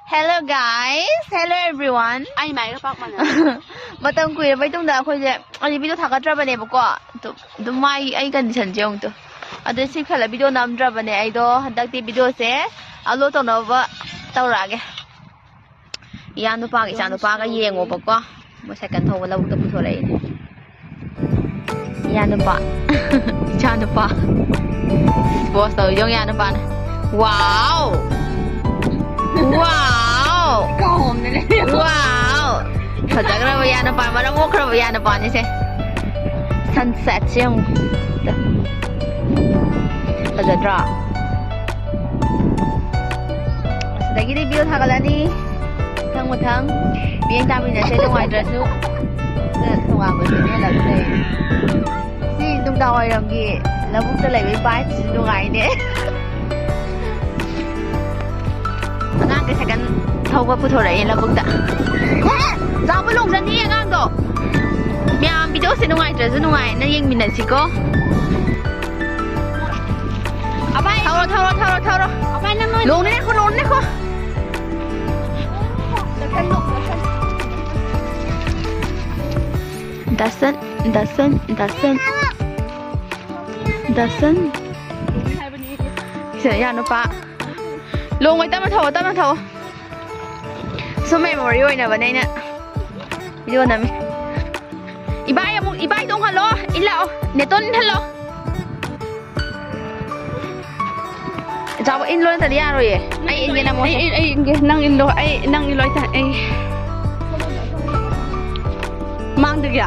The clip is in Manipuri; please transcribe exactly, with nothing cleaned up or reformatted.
Hello guys, hello everyone. ꯑꯩ ꯃꯥꯏꯒ ꯄꯥꯛ ꯃꯥꯟꯅ꯫ ꯃꯇꯝ ꯀꯨꯏꯔꯕꯩ ꯇꯨꯡꯗ ꯑꯩꯈꯣꯏꯁꯦ ꯑꯩꯗꯤ ꯚꯤꯗꯤꯑꯣ ꯊꯥꯒꯠꯇ꯭ꯔꯕꯅꯦꯕꯀꯣ꯫ ꯑꯗꯨ ꯑꯗꯨꯝ ꯃꯥꯏ ꯑꯩ ꯀꯟꯗꯤꯁꯟꯁꯦ ꯑꯃꯨꯛꯇꯣ꯫ ꯑꯗꯨ ꯁꯤ ꯈꯜꯂ ꯚꯤꯗꯤꯑꯣ ꯅꯝꯗ꯭ꯔꯕꯅꯦ ꯑꯩꯗꯣ꯫ ꯍꯟꯗꯛꯇꯤ ꯚꯤꯗꯤꯑꯣꯁꯦ ꯑꯞꯂꯣꯗ ꯇꯧꯅꯕ ꯇꯧꯔꯛꯑꯒꯦ꯫ ꯏꯌꯥ ꯅꯨꯄꯥꯒ ꯏꯆꯥ ꯅꯨꯄꯥꯒ ꯌꯦꯡꯉꯣꯕꯀꯣ꯫ ꯃꯣꯏ ꯁꯥꯏꯀꯜ ꯊꯧꯕ ꯂꯧꯕꯨꯛꯇ ꯄꯨꯊꯣꯔꯛꯏꯅꯦ꯫ ꯏꯌꯥ ꯅꯨꯄꯥ꯫ ꯏꯆꯥ ꯅꯨꯄꯥ꯫ ꯄꯣꯁ ꯇꯧꯔꯤꯗꯣ ꯏꯌꯥ ꯅꯨꯄꯥꯅ꯫ ꯋꯥꯎ! ꯋꯥꯎ! ꯀꯥꯎ ꯑꯃꯅ ꯂꯩ꯫ ꯋꯥꯎ! ꯐꯖꯈ꯭ꯔꯕ ꯏꯌꯥ ꯅꯨꯄꯥ, ꯃꯔꯝ ꯃꯣꯛꯈ꯭ꯔꯕ ꯏꯌꯥ ꯅꯨꯄꯥꯅꯤꯁꯦ꯫ ꯁꯟꯁꯦꯠꯁꯦ ꯌꯦꯡꯉꯨ꯫ ꯐꯖꯗ꯭ꯔꯣ? ꯑꯁꯤꯗꯒꯤꯗꯤ ꯚꯤꯗꯤꯑꯣ ꯊꯥꯒꯠꯂꯅꯤ꯫ ꯃꯊꯪ ꯃꯊꯪ ꯃꯤꯠꯌꯦꯡ ꯇꯥꯃꯤꯟꯅꯁꯦ ꯅꯨꯡꯉꯥꯏꯇ꯭ꯔꯁꯨ꯫ ꯅꯣꯡꯉꯥꯟꯕꯁꯦ ꯃꯦꯜꯂꯒ ꯂꯩ꯫ ꯁꯤ ꯅꯨꯡꯗꯥꯡ ꯋꯥꯏꯔꯝꯒꯤ ꯂꯧꯕꯨꯛꯇ ꯂꯩꯕꯒꯤ ꯚꯥꯏꯕꯁꯤꯁꯨ ꯅꯨꯡꯉꯥꯏꯅꯦ꯫ ꯑꯉꯥꯡꯁꯦ ꯁꯥꯏꯀꯜ ꯊꯧꯕ ꯄꯨꯊꯣꯔꯛꯑꯦ ꯂꯧꯕꯨꯛꯇ꯫ ꯆꯥꯎꯕ ꯂꯣꯡꯖꯅꯤ ꯑꯉꯥꯡꯗꯣ꯫ ꯃꯌꯥꯝ ꯚꯤꯗꯤꯑꯣꯁꯦ ꯅꯨꯡꯉꯥꯏꯇ꯭ꯔꯁꯨ ꯅꯨꯡꯉꯥꯏꯅ ꯌꯦꯡꯃꯤꯟꯅꯁꯤꯀꯣ꯫ ꯑꯚꯥꯏ꯫ ꯊꯧꯔꯣ, ꯊꯧꯔꯣ, ꯊꯧꯔꯣ, ꯊꯧꯔꯣ꯫ ꯑꯚꯥꯏ, ꯅꯪ ꯅꯣꯏ ꯂꯣꯡꯅ ꯂꯦꯞꯈꯣ, ꯂꯣꯡꯅ ꯂꯦꯞꯈꯣ꯫ ꯗꯥꯁꯟ, ꯗꯥꯁꯟ, ꯗꯥꯁꯟ꯫ ꯗꯥꯁꯟ꯫ ꯁꯦ, ꯏꯌꯥ ꯅꯨꯄꯥ꯫ ꯂꯣꯡꯉꯣꯏ, ꯇꯞꯅ ꯊꯧꯑꯣ, ꯇꯞꯅ ꯊꯧꯑꯣ꯫ ꯁꯨꯝ ꯃꯦꯃꯣꯔꯤ ꯑꯣꯏꯅꯕꯅꯦ ꯑꯩꯅ ꯚꯤꯗꯤꯑꯣ ꯅꯝꯃꯤ꯫ ꯏꯕꯥꯏ ꯑꯃꯨꯛ, ꯏꯕꯥꯏ ꯇꯣꯡꯍꯜꯂꯣ, ꯏꯜꯂꯛꯑꯣ, ꯅꯦꯇꯣꯟ ꯏꯜꯍꯜꯂꯣ꯫ ꯆꯥꯎꯕ ꯏꯟꯂꯣ ꯅꯠꯇ꯭ꯔꯗꯤ ꯌꯥꯔꯣꯏꯌꯦ꯫ ꯑꯩ ꯏꯟꯒꯦ ꯅꯃꯣꯁꯦ꯫ ꯑꯩ, ꯑꯩ, ꯑꯩ ꯏꯟꯒꯦ, ꯅꯪ ꯏꯜꯂꯣ, ꯑꯩ, ꯅꯪ ꯏꯜꯂꯣ, ꯑꯩ ꯊꯥ-, ꯑꯩ꯫ ꯃꯥꯡꯗꯒꯤ?